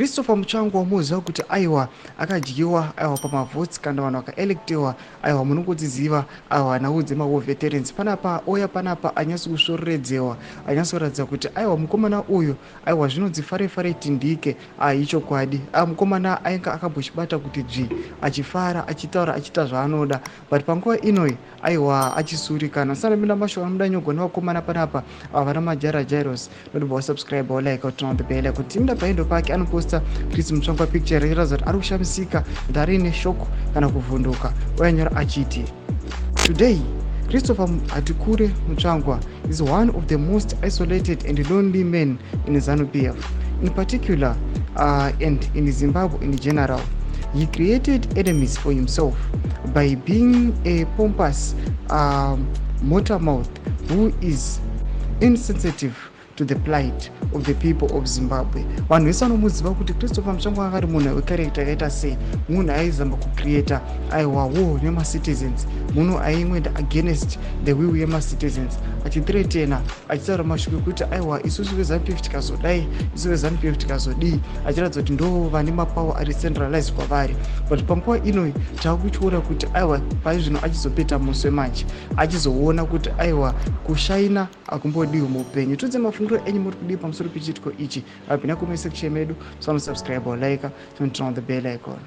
Christopher Mutsvangwa munoziva kuti aiwa akadyiwa aiwa pamavotes kana vanhu vakaelectiwa, aiwa munongodziziva aiwa nhau dzemawar veterans. Panapa oya panapa anyatsi kusvoreredzewa, anyatsoratidza kuti aiwa mukomana uyu aiwa zvinonzi fare fare tindike aichokwadi. Mukomana ainge akambochibata kuti dzvi, achifara, achitaura, achiita zvaanoda, but panguva inoi aiwa achisurikana. Sanapinda mashoko anomuda nyogwa nevakomana panapa ava vana Majara Jairos, notobva wasubscribe, walike, turn on the bell kuti timida paendo pake anoposta Chris Mutsvangwa picture richiratidza kuti ari kushamisika, kuti ariine shock kana kuvhunduka. Oyanyora achiti, "Today Christopher Hatikure Mutsvangwa is one of the most isolated and lonely men in ZANU PF in particular and in Zimbabwe in general. He created enemies for himself by being a pompous motor mouth who is insensitive to the plight of the people of Zimbabwe." Vanhu vese vanomuziva kuti Christopher Mutsvangwa anga ari munhu wecharacter yakaita sei, munhu aizamba kucreata aiwa war nemacitizens, munhu aingoenda against the will yemacitizens, achithreatena, achitaura mashoko ekuti aiwa isusu veZANU PF tikazodai, isu veZANU PF tikazodii, achiratidza kuti ndo vane mapower ari centralized kwavari. But panguva inoi taakuchiona kuti aiwa pai zvino achizopeta muswe manje, achizoona kuti aiwa kushaina hakumbodiwi muupenyu. Tudze mafungiro enyu, muri kudii pamusoro pechiitiko ichi? Apinda comment section medu, sanosubscribe, like, turn on the bell icon.